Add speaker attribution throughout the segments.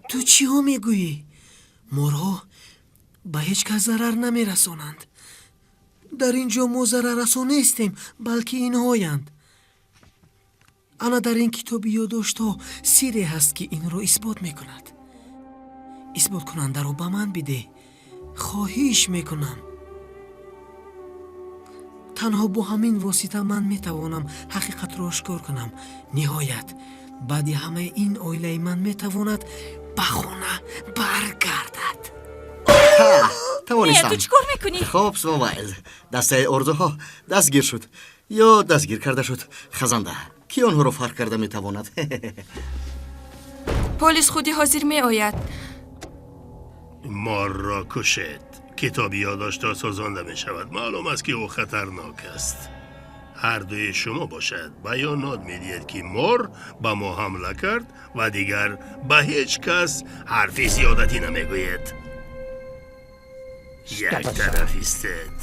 Speaker 1: Ту чиҳо мегӯӣ? Морҳо ба ҳеҷ кас зарар намерасонанд. Дар ин ҷо мо зараррасон нестем, балки инҳоянд. Ана дар ин китоби ёддоштҳо сирре ҳаст, ки инро исбот мекунад. Исботкунандаро ба ман бидеҳ, хоҳиш мекунам. Танҳо бо ҳамин восита ман метавонам ҳақиқатро ошкор кунам. Ниҳоят, баъди ҳамаи ин оилаи ман метавонад ба хона баргардад.
Speaker 2: Тавонистам.
Speaker 3: Ту чӣ кор мекунӣ?
Speaker 2: Хоб, Вайлд, дастаи орзуҳо дастгир шуд ё дастгир карда шуд. Хазанда, кӣ онҳоро фарқ карда метавонад?
Speaker 3: Полис худи ҳозир меояд.
Speaker 4: Морро кушед, китоби ёддоштҳо сӯзонда мешавад. Маълум аст, ки ӯ хатарнок аст. Ҳар дуи шумо бошад, баёнот медиҳед, ки мор ба мо ҳамла кард ва дигар ба ҳеҷ кас ҳарфи зиёдатӣ намегӯед. Як тараф истед.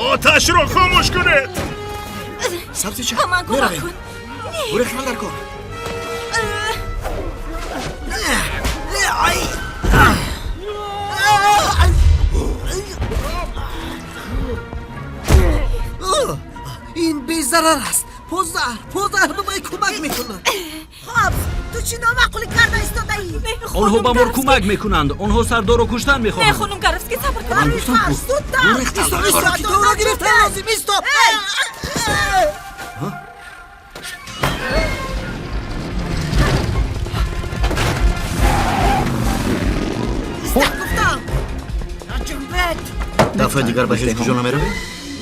Speaker 4: Оташро хомӯш кунед.
Speaker 2: Сабзича.
Speaker 3: Ба ман кӯмак
Speaker 2: Меравем.
Speaker 3: кун.
Speaker 2: Гурехтан дар кор.
Speaker 1: Ин безарар аст. Позаҳр, позаҳр ба ман кӯмак мекунад.
Speaker 5: Хобс, ту чӣ номаъқулӣ карда истодаӣ?
Speaker 6: Онҳо ба мор кӯмак мекунанд. Онҳо сардорро куштан
Speaker 3: Не,
Speaker 6: мехоҳанд.
Speaker 3: хонум Гаровски, сабр кун.
Speaker 2: Ман гуфтам ку.
Speaker 5: Зудтар!
Speaker 2: Гурехтан
Speaker 1: Исто,
Speaker 2: дар
Speaker 1: исто,
Speaker 2: кор.
Speaker 1: китобро гирифтан лозим. Исто.
Speaker 5: Гуфтам, наҷунбед.
Speaker 2: Дафъаи дигар ба ҳеҷ куҷо намеравем.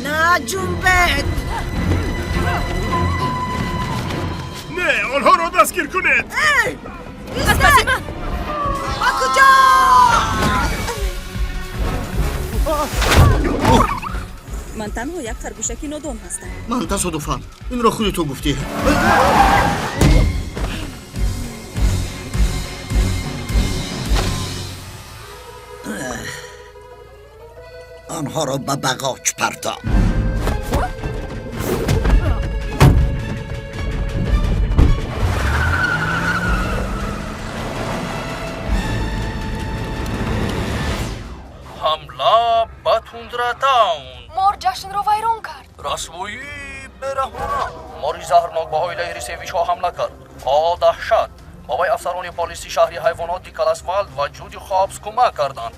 Speaker 5: Наҷунбед.
Speaker 4: Не, онҳоро дастгир кунед.
Speaker 3: Аз паси ман.
Speaker 5: Ба куҷо?
Speaker 7: Ман танҳо як харгӯшаки нодон ҳастам.
Speaker 2: Ман тасодуфан. Инро худи ту гуфтӣ.
Speaker 8: Онҳоро ба бағоч парто.
Speaker 9: Ҳамла ба Тундратаун.
Speaker 3: Мор ҷашнро вайрон кард.
Speaker 9: Расвоии бераҳмона. Мори заҳрнок ба оилаи Рисевичҳо ҳамла кард. О, даҳшат! Ба вай афсарони полиси шаҳри ҳайвонот Николас Валд ва Ҷуди Хобс кӯмак карданд.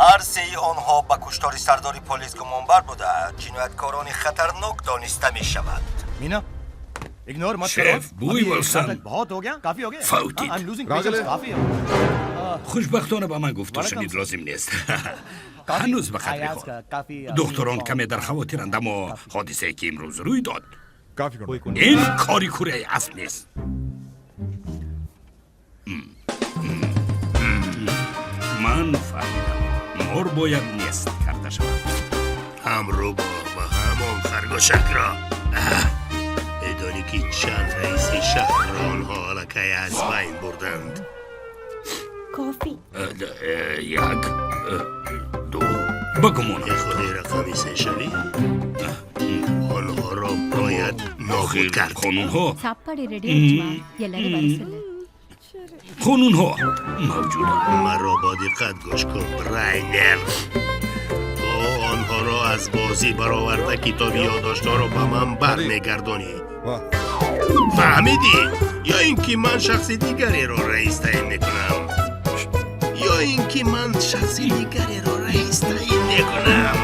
Speaker 10: Ҳар сеи онҳо ба куштори сардори полис гумонбар буда, ҷинояткорони хатарнок дониста мешаванд.
Speaker 11: Meena, ignore मत करो।
Speaker 12: Шеф, Буйволсон
Speaker 11: बहुत हो गया, काफी हो गया।
Speaker 12: фавтид.
Speaker 11: I am losing patience, काफी हो।
Speaker 12: Хушбахтона, ба ман гуфту шунид лозим нест. Ҳанӯз ба қадри худ духтурон каме дар хавотиранд, аммо ҳодисае, ки имрӯз рӯй дод, ин кори кураи асп нест. Ман фаҳмидам, мор бояд нест карда шавад.
Speaker 4: Ҳам рӯбоҳ ва ҳам он харгӯшакро. Медонӣ, ки чанд раиси шаҳрро онҳо аллакай аз байн бурданд?
Speaker 7: Кофӣ.
Speaker 12: Як, ду, ба гумонам.
Speaker 4: Мехоҳӣ рақами се шавӣ? Онҳоро бояд нобуд
Speaker 12: Охир
Speaker 4: кард.
Speaker 12: қонунҳо
Speaker 13: சாப்பாடு ரெடி ஆயிடுச்சுமா? எல்லாரும் வர சொல்லு.
Speaker 12: қонунҳо мавҷуданд.
Speaker 4: Маро бо диққат гӯш кун, Брайнер. То онҳоро аз бозӣ бароварда, китоби ёддоштҳоро ба ман бармегардонӣ. Фаҳмидӣ? Ё ин ки ман шахси дигареро раис таъин мекунам, ё ин ки ман шахси дигареро раис таъин мекунам.